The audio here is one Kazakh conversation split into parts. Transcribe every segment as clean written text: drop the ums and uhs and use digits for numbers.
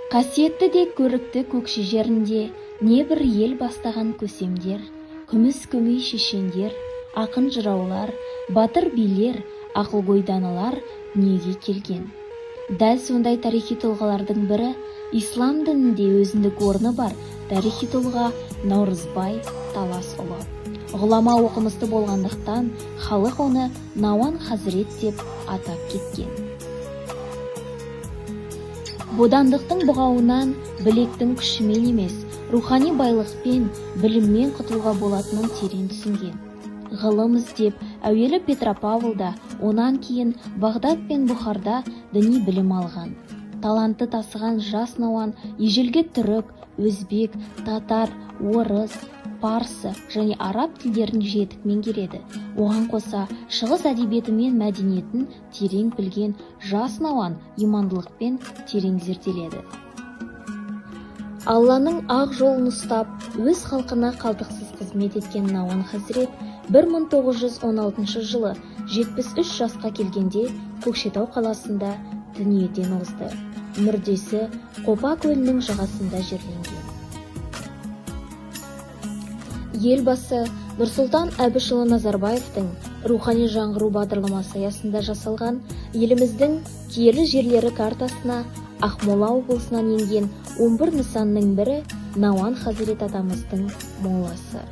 Қасиетті де көрікті Көкше жерінде небір ел бастаған көсемдер, күміс көмей шешендер, ақын жыраулар, батыр билер, ақылгөй даналар дүниеге келген. Дәл сондай тарихи тұлғалардың бірі ислам дінінде өзіндік орны бар тарихи тұлға Наурызбай Таласұлы. Ғұлама оқымысты болғандықтан халық оны Науан хазірет деп атап кеткен. Бодандықтың бұғауынан білектің күшімен емес, рухани байлықпен, біліммен құтылуға болатынын терең түсінген. Ғылым іздеп, әуелі Петропавлда, онан кейін Бағдат пен Бұхарда діни білім алған. Таланты тасыған жас науан ежелгі түрік, өзбек, татар, орыс, парсы және араб тілдерін жетік меңгереді. Оған қоса шығыс әдебиеті мен мәдениетін терең білген жас науан имандылықпен терең зерделеді. Алланың ақ жолын ұстап, өз халқына қалтқысыз қызмет еткен Науан хазірет 1916 жылы 73 жасқа келгенде Көкшетау қаласында дүниеден озды. Мүрдесі Қопа көлінің жағасында жерленген. Елбасы Нұрсұлтан Әбішұлы Назарбаевтың рухани жаңғыру бағдарламасы аясында жасалған еліміздің киелі жерлері картасына Ақмола облысынан енген 11 нысанның бірі Науан хазірет атамыздың моласы.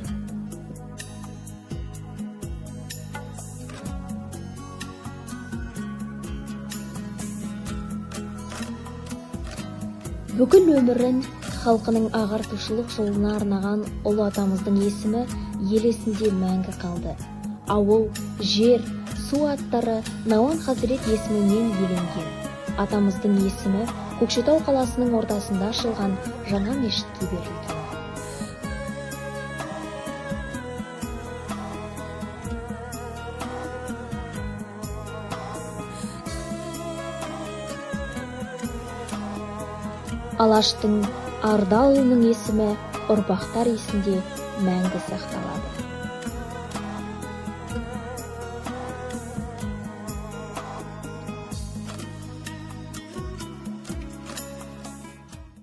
Бүкіл өмірін халқының ағартушылық жолына арнаған ұлы атамыздың есімі ел есінде мәңгі қалды. Ауыл, жер, су аттары Науан хазірет есімімен еленген. Атамыздың есімі Көкшетау қаласының ортасында ашылған жаңа мешітке берілген. Алаштың Ардаұлының есімі ұрпақтар есінде мәңгі сақталады.